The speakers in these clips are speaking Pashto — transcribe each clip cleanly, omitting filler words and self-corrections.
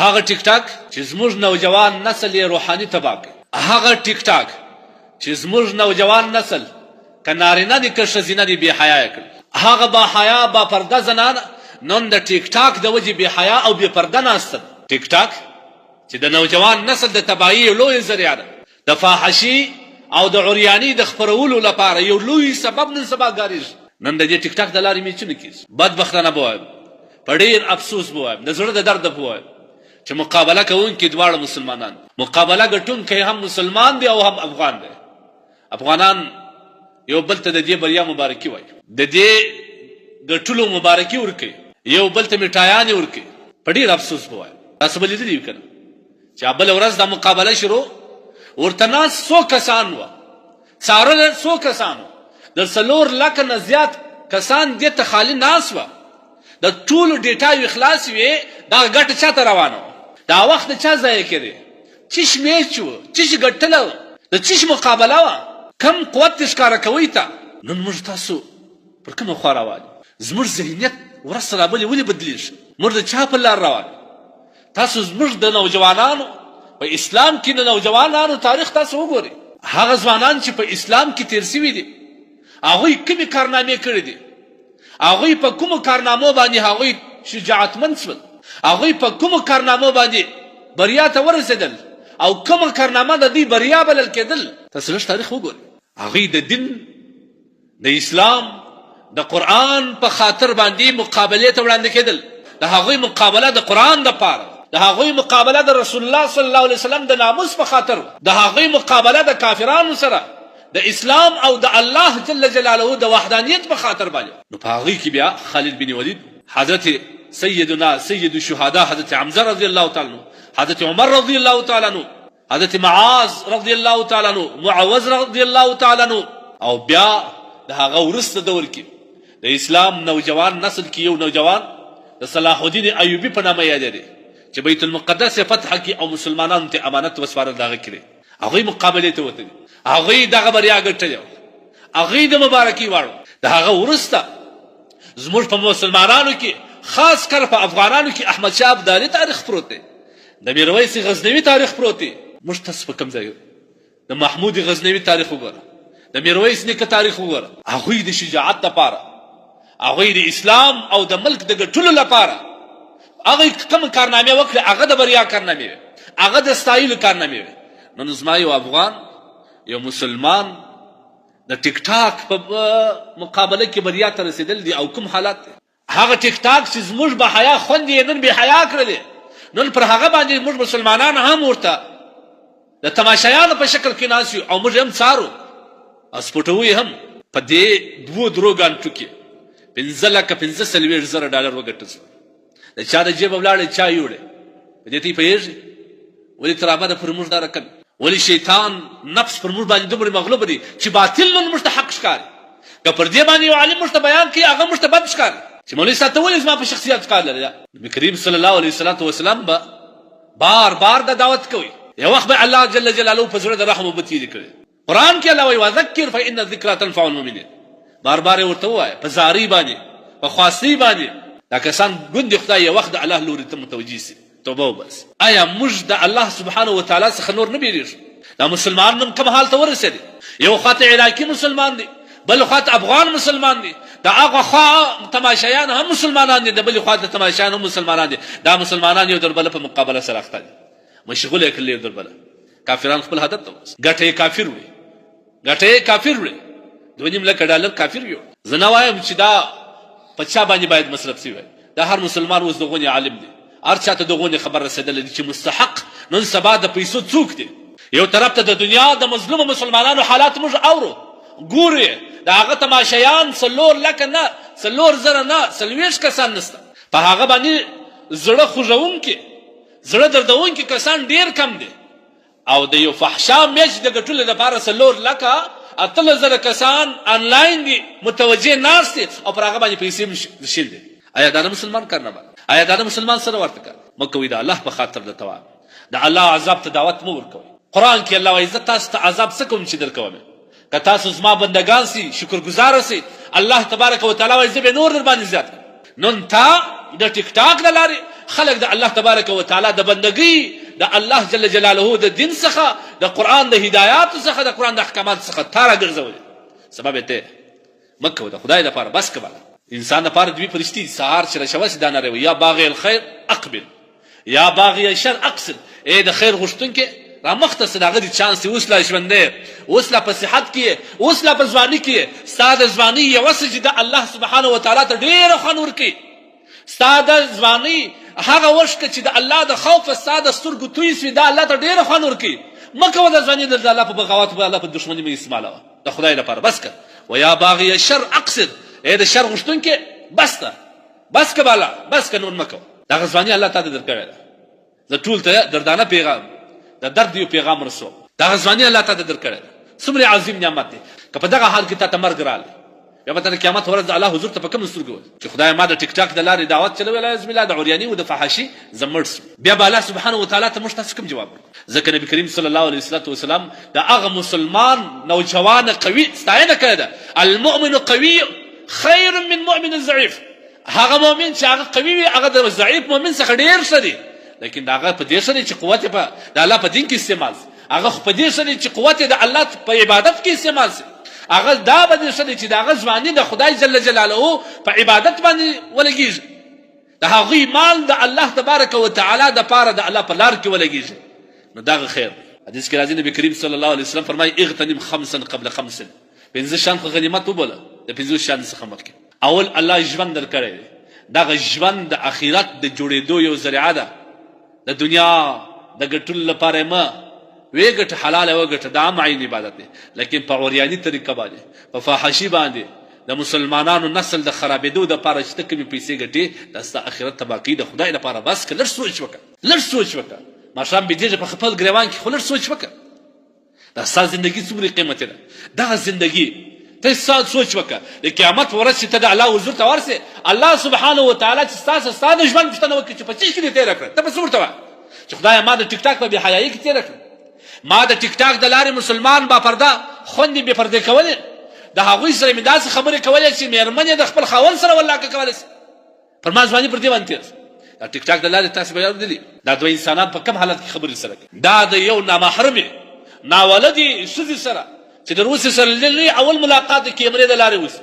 هغه ټیک ټاک چې زموږ نوجوان نسل یې روحاني تباه کړ. هغه ټیک ټاک چې زموږ نوجوان نسل که نارینه دي که ښځینه دي بې حیا یې کړل. هغه با حیا با پرده زنانه نن د ټیک ټاک د وجې بې حیا او بې پرده ناسته ده. ټیک ټاک چې د نوجوان نسل د تباهي یو لویه ذریعه ده، د فاحشي او د عریاني د خپرولو لپاره یو لوی سبب نن سبا ګاریږي. نن د دې ټیک ټاک د لارې میچونه کیږي. بدبختانه به وایم، په ډیر افسوس به وایم، د زړه د درده به وایم چې مقابله کوونکي دواړه مسلمانان دي. مقابله ګټونکی هم مسلمان دی او هم افغان دی. افغانان یو بل ته د دې بریا مبارکي وايي، د دې ګټلو مبارکي ورکوي، یو بل ته میټایانې ورکوي. په ډیر افسوس به وایم، تاسو به لیدلي وي که نه چې بله ورځ دا مقابله شروع ورته ناست څو کسان وه، څارل څو کسان وه، د 4 لکه نه زیات کسان دې ته خالي ناست وه، د ټولو ډیټاوې خلاصې وې، دغه ګټه چا ته روانه وه؟ دا وخت د چا ضایع کېدی؟ چش میچ و، چش ګټله وه، د چش مقابله وه، کوم قوت دې ښکاره کوی ته؟ نن موږ تاسو پر کومه خوا روان یو؟ زموږ ذهنیت ورځ تر بلې ولې بدلیږي؟ موږ د چا په لار روان یو؟ تاسو زموږ د نوجوانانو په اسلام کې د نوجوانانو تاریخ تاسو وګورئ، هغه ځوانان چې په اسلام کې تیر شوي دي هغوی کومې کارنامې کړې دي، هغوی په کومو کارنامو باندې هغوی شجاعتمند شول، هغوی په کومو کارنامو باندې بریا ته ورسېدل او کومه کارنامه د دوی بریا بلل کېدل. تاسو لږ تاریخ وګورئ، هغوی د دین، د اسلام، د قرآن په خاطر باندې مقابلې ته وړاندې کېدل. د هغوی مقابله د قرآن دپاره، د هغوی مقابله د رسول الله صلی الله علیه وسلم د ناموس په خاطر، د هغوی مقابله د کافرانو سره د اسلام او د الله جل جلاله د وحدانیت په خاطر باندې. نو په هغوی کې بیا خالد بن ولید، حضرت سیدنا سید الشهداء حضرت حمزه رضی الله تعالی عنه، حضرت عمر رضی الله تعالی عنه، حضرت معاذ رضی الله تعالی عنه، معوذ رضی الله تعالی عنه، او بیا د هغه وروسته دور کې د اسلام نوجوان نسل کې یو نوجوان د صلاح الدین ایوبي په نامه یادېده چې بیت المقدس یې فتح کړي او مسلمانانو ته امانت وسپارل. د هغه کې دی هغوی مقابلې ته وتلي، هغوی دغه بریا ګټلې وه، هغوی د مبارکي واړو. د هغه وروسته زموږ په مسلمانانو کې خاص کر په افغانانو کې احمد شاه ابدالي تاریخ پروت دی، د میرویس غزنوي تاریخ پروت دی. موږ تاسو په کوم ځای د محمود غزنوي تاریخ وګوره، د میرویس نیکه تاریخ وګوره. هغوی د شجاعت لپاره، هغوی د اسلام او د ملک د ګټلو لپاره هغه کوم کارنامې وکړې، هغه د بریا کارنامې وې، هغه د ستایلو کارنامې وې. نن زما یو افغان، یو مسلمان د ټیک ټاک په مقابله کې بریا ته رسېدل دي او کوم حالات دی؟ هغه ټیک ټاک چې زموږ به حیا خوندې یې نن بې حیا کړلې، نن پر هغه باندې موږ مسلمانان هم ورته د تماشایانو په شکل کې ناست یو او موږ هم څارو او سپوټوو یې هم. په دې دوو درو ګانټو کې 5,45,000 ډالر وګټل شول. د چا د جېبه ولاړې، چا یوړې، په دې ته پوهېږي؟ ولې تر ابده پر موږ دا رقم؟ ولې شیطان نفس پر موږ باندې دومره مغلوب دی چې باطل نن موږ ته حق ښکاري؟ که پر دې باندې یو عالم موږ ته بیان کوي هغه موږ ته بد ښکاري چې مولوي صاحب ته ولې زما په شخصیت کار لري؟ نبي کریم صلی الله علیه وسلم به بار بار د دعوت کوي. یو وخت به الله جل جلاله په زړه د رحم اوبه تېرې کړي. قرآن کې الله وایي وذکر فإن الذکرى تنفع المؤمنین. بار بار یې ورته ووایه په زارۍ باندې، په خواستۍ باندې، دا کسان ګوندې خدای یو وخت د الله لوري ته متوجه سي، توبه وباسي. آیا موږ د الله سبحانه وتعالی څخه نور نه بیریږو؟ دا مسلمان نن کوم حال ته ورسېدی؟ یو خواته عراقي مسلمان دی، بل خواته افغان مسلمان دی، د هغه خوا تماشایان هم مسلمانان دي، د بلې خوا ته تماشایان هم مسلمانان دي. دا مسلمانان یو در بل په مقابله سره اخته دي، مشغول یې کړل یو در بل. کافران خپل هدف ته ورسېدل، ګټه یې کافر وړي، ګټه یې کافر وړي، 2.5 لکه ډالر کافر یو. زه نه وایم چې دا په چا باندې باید مصرف سوی وای، دا هر مسلمان اوس د غونې عالم دی، هر چا ته د غونې خبر رسېدلی دی چې مستحق نن سبا د پیسو څوک دی. یو طرف ته د دنیا د مظلومو مسلمانانو حالات موږ اورو، ګورو یې، د هغه تماشایان 4 لکه نه، 4000 نه، 40 کسان نشته، په هغه باندې زړه خوږونکي، زړه دردونکي کسان ډېر کم دي، او د یو فحشا میچ د ګټلو لپاره 4,18,000 کسان انلاین دي، متوجه ناست دي او پر هغه باندې پیسې هم شیندي. آیا دا د مسلمان کارنامه ده؟ آیا دا د مسلمان سره ورته کار مه کوئ؟ د الله په خاطر د تواب د الله عذاب ته دعوت مه ورکوئ. قرآن کې الله وایي زه تاسو ته عذاب څه کوم چې درکوم، که تاسو زما بندګان سي، شکرګزار سي، الله تبارک وتعالی وایي زه به نور در باندې زیات کړم. نن تا د ټیک ټاک له لارې خلک د الله تبارک وتعالی د بندګۍ، د الله جل جلاله د دین څخه، د قرآن د هدایاتو څخه، د قرآن د احکاماتو څخه تا راګرځولې. سبب یې ته مه کوه، د خدای لپاره بس که بالا. انسان لپاره دوې فرشتې دي، سهار چې راشوه شي دا ناره وایي، یا باغی الخیر اقبل یا باغی الشر اقصر، ای د خیر غوښتونکې را مخته سه، د هغه دې چانس دی، اوس لا ژوندی یې، اوس لا په صحت کې یې، اوس لا په ځواني کې یې، ستا د ځوانۍ یوه سجده الله سبحانه وتعالی ته ډېره خوند ورکوي. ستا د ځوانۍ هغه وښکه چې د الله د خوفه ستا د سترګو توی سوي، دا الله ته ډېره خوند ورکوي. مه کوه دا ځواني د الله په بغاوت او الله په دښمني مه استعمالوه، د خدای لپاره بس که. ویا باغی الشر اقصر، ای د شر غوښتونکې بس ده، بس که بالا، بس که، نور مه کوه. دغه ځواني الله تاته درکړې ده. زه ټول ته دردانه پیغام، د درد یو پیغام رسوم. دغه ځواني الله تاته درکړې ده، څومره عظیم نعمت دی. که په دغه حال کې تاته مرګ راغلی، بیا به ته د قیامت ورځ د الله حضور ته په کومو سترګو ورځې چې خدایه ما د ټیک ټاک د لارې دعوت چلوی، العیاذ بالله، د عریاني او د فحاشي زه مړ شوم، بیا به الله سبحانه وتعالی ته موږ تاسو کوم جواب ورکړو؟ ځکه نبی کریم صلی الله علیه وسلم د هغه مسلمان نوجوان قوي ستاینه کړې ده، المؤمن قوي خیر من مؤمن ضعیف. هغه مؤمن چې هغه قوي وي هغه د ضعیف مؤمن څخه ډیر ښه دی، لیکن د هغه په دې ښه دی چې قوت یې په د الله په دین کې استعمال شي، هغه خو په دې ښه دی چې قوت یې د الله په عبادت کې استعمال شي، هغه دا به دې ښه دی چې د هغه ځواني د خدای جل جلاله په عبادت باندې ولګیږي، د هغوی مال د الله تبارک وتعالی د پاره د الله په لار کې ولګیږي، نو دغه خیر دی. حدیث کې راځي نبی کریم صلی الله علیه وسلم فرمایي اغتنم خمسا قبل خمس، پنځه شیان خو غنیمت وبوله د پنځو شیانو څخه مخکې. اول الله ژوند درکړی دی، دغه ژوند د اخرت د جوړېدو یو ذریعه ده، د دنیا د ګټلو لپاره یې مه ویې ګټه، حلال یې وګټه، دا هم عین عبادت دی، لیکن په عریاني طریقه باندې، په فحاشي باندې د مسلمانانو نسل د خرابېدو لپاره چې ته کومې پیسې ګټې، دا ستا اخرت تباه کوي. د خدای لپاره بس که لږ سوچ وکړه، لږ سوچ وکړه، ماښام بیدېږې په خپل ګرېوان کې، خو لږ سوچ وکړه. دا ستا زندگی څومره قیمتي ده، دغه زندگی ته ستا سوچ وکړه، د قیامت په ورځ چې ته د الله حضور ته ورسې، الله سبحانه وتعالی چې ستا څخه ستا د ژوند پوښتنه وکړي چې په څه کې دې تېره کړه، ته به څه ورته وایې؟ چې خدایه ما د ټیک ټاک په بې حیایۍ کې تېره کړه، ما د ټیک ټاک د لارې مسلمان با پرده خوندې بې پردې کولې، د هغوی سره مې داسې خبرې کولې چې مېرمنې د خپل خاوند سره ولاکه کولی شي، پر ما ځواني پر دې باندې تېره شوه. دا ټیک ټاک د لارې تاسې به اورېدلي، دا دوه انسانان په کوم حالت کې خبرې سره کوي؟ دا د یو نامحرمې ناولدې ښځې سره چې د روسې سره لیدلی اول ملاقات د کیمرې د لارې وشي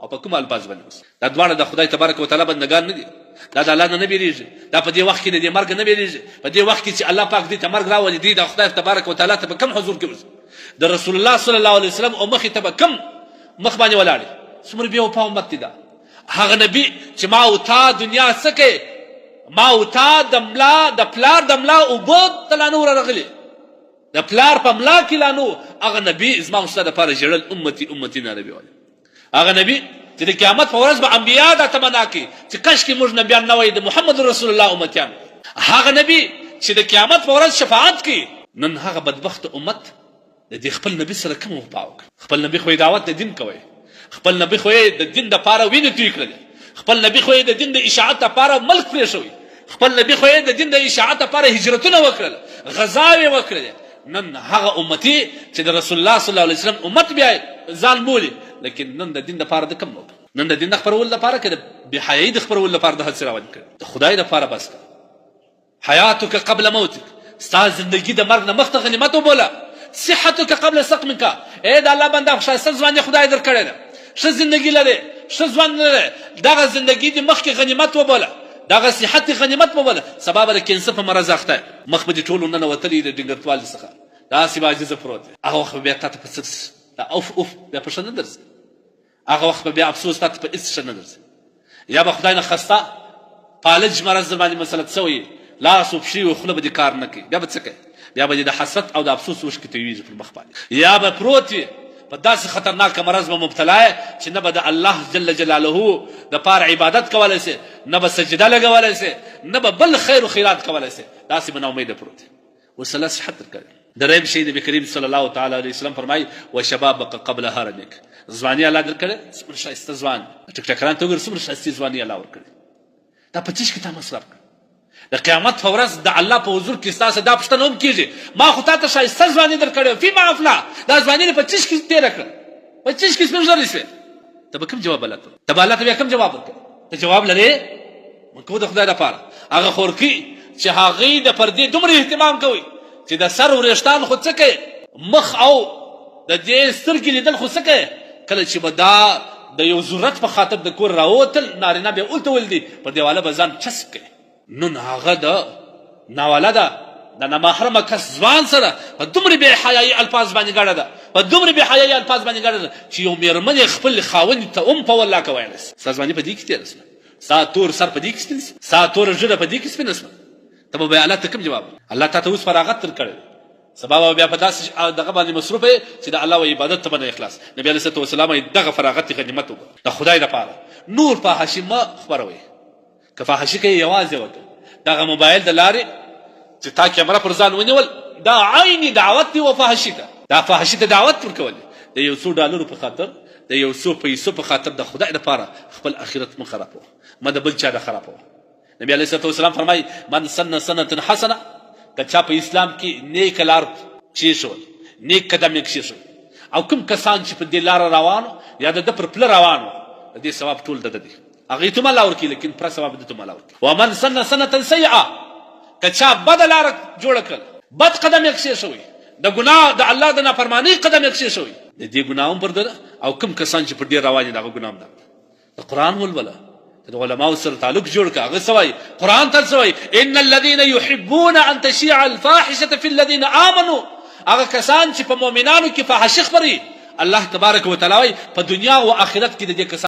او په کوم الفاظ باندې وشي. دا دواړه د خدای تبارک وتعالی بندګان نه دي، دا د الله نه نه بیریږي، دا په دې وخت کې د دې مرګ نه بیریږي، په دې وخت کې چې الله پاک دوی ته مرګ راولي، دوی د خدای تبارک وتعالی ته په کوم حضور کې ورځي؟ د رسول الله صلی الله علیه وسلم او مخې ته به کوم مخ باندې ولاړ؟ څومره بې وفا امت دی دا. هغه نبی چې ما او تا دنیا څه کوي، ما او تا د ملا د پلار د ملا اوبه ته لا نه وو راغلي، د پلار په ملا کې لا نه وو، هغه نبی زما او ستا دپاره ژړل امتي امتي نه نبی وایي. هغه نبی چې د قیامت په ورځ به انبیا دا تمنا کوي چې کاشکې موږ نبیان نه وای، د محمد رسول الله امتیان. هغه نبی چې د قیامت په ورځ شفاعت کوي. نن هغه بدبخت امت د دې خپل نبي سره کومه وفا وکړه؟ خپل نبي خو یې دعوت د دین کوی، خپل نبي خو یې د دین دپاره وینې توی کړلې، خپل نبي خو یې د دین د اشاعت لپاره ملک پرېښوی، خپل نبي خو یې د دین د اشاعت لپاره هجرتونه وکړل، غزاوې وکړلې. نن هغه امتي چې د رسول الله صلی الله علیه وسلم امت بیا ځان بولي، لیکن نن د دین لپاره د کوم وکړ؟ نن د دین د خپرولو لپاره که د بې حیایي د خپرولو لپاره د هڅې روان کړي؟ د خدای لپاره بس کړه. حیاتک قبل موتک، ستا زندګي د مرګ نه مخته غنیمت وبوله. صحتک قبل سقمک، ای د الله بنده ښایسته ځواني خدای درکړې ده، ښه زندګي لرې، ښه ژوند لرې، دغه زندګي دې مخکې غنیمت وبوله، دغه صحت دې غنیمت وبوله. سبا به د کینسر په مرض اخته یې، مخ به دې ټولو ننوتلی د ډنګرتوالي څخه، داسې به عاجزه پروت یې، هغه وخت به بیا تاته په څه دا اوف اوف بیا په ښه نه درځي، هغه وخت به بیا افسوس تاته په هیڅ ښه نه درځي. یا به خدای نه خسته پالج مرض در باندې مسلط شوی، لاس او پښې او خوله به دې کار نه کوي، بیا به څه کوې؟ بیا به دې د حسرت او د افسوس اوښکې تویږي پر مخ باندې، یا به پروت وي په داسې خطرناک مرض به مبتلا یې چې نه به د الله جل جلاله د پاره عبادت کولی شې، نه به سجده لګولی شې، نه به بل خیر و خیرات کولی شې، داسې به ناامیده پروت یې. اوس الله صحت درکړی. دریم شی نبی کریم صلی الله تعالی علیه وسلم فرمایي وشبابک قبل هرمک، ځواني الله درکړې، څومره ښایسته ځوان ټک ټکران ته وګوره څومره ښایستې ځواني الله ورکړې، دا په څه کې تا مصرف کړ؟ د قیامت په ورځ د الله په حضور کې ستاسو دا پوښتنه هم کېږي، ما خو تا ته ښایسته ځواني درکړې، فيما افلا، دا ځواني په څه کې تېره کړه، په څه کې سپین ږیری شوې؟ ته به کوم جواب الله ته، ته به الله ته بیا کوم جواب ورکړې؟ ته جواب لرې؟ مکو د خدای لپاره. هغه خورکۍ چې هغوی د پردې دومره اهتمام کوي چې د سر وریښتان خو څه کوي، مخ او د دې سترګې لیدل خو څه کوي، کله چې به دا د یو ضرورت په خاطر د کور راووتل، نارینه به هلته ولیدي، پر دیواله به ځان چسپ کوي. نن هغه د ناولده د نامحرمه کس ځوان سره په دومره بې حیايي الفاظ باندې ګډه ده، په دومره بې حیايي الفاظ باندې ګډه ده چې یو مېرمن یې خپل خاوند ته هم په والله که ویلی شي. ستا ځواني په دې کې تېره شوه، ستا تور سر په دې کې سپین شو، ستا توره ږیره په دې کې سپینه شوه، ته به بیا الله ته کوم جواب ورکړې؟ الله تا ته اوس فراغت درکړی دی، سبا به بیا په داسې دغه باندې مصروف یې چې د الله و عبادت ته به نه اخلاص. نبي علیه الصلوة والسلام یې دغه فراغت غنیمت وباله. د خدای لپاره نور فحاشي مه خپروئ. که فحاشي کوي یوازې وکړه. دغه موبایل د لارې چې تا کیمره پر ځان ونیول، دا عیني دعوت دی و فحاشي ته. دا فحاشي ته دعوت ورکول دی. د یو څو ډالرو په خاطر، د یو څو پیسو په خاطر د خدای لپاره خپل اخرت مه خرابوه، مه د بل چا د خرابوه. نبی علیه الصلاة والسلام فرمایي من سن سنة حسنه، که چا په اسلام کې نیکه لار کښېښول، نیک قدم یې کښېښود، او کوم کسان چې په دې لاره روان یا د ده پر پله روان وو، د دې ثواب ټول د ده دی. هغوی ته هم الله ورکوي، لیکن پوره ثواب ده ته هم الله ورکوي. ومن سن سنة سیئه، که چا بده لاره جوړه کړل، بد قدم یې کښېښوی، د ګناه د الله د نافرمانۍ قدم یې کښېښوی، د دې ګناه هم پر ده ده، او کوم کسان چې پر دې روان دي د هغه ګناه هم ده. ته قرآن ولوله، ته د علماو سره تعلق جوړ کړه، هغه څه وایي؟ قرآن ته څه وایي؟ ان الذين يحبون ان تشيع الفاحشه في الذين آمنوا، هغه کسان چې په مؤمنانو کې فحاشي خپروي، الله تبارک وتعالی وایي په دنیا او آخرت کې د دې کسانو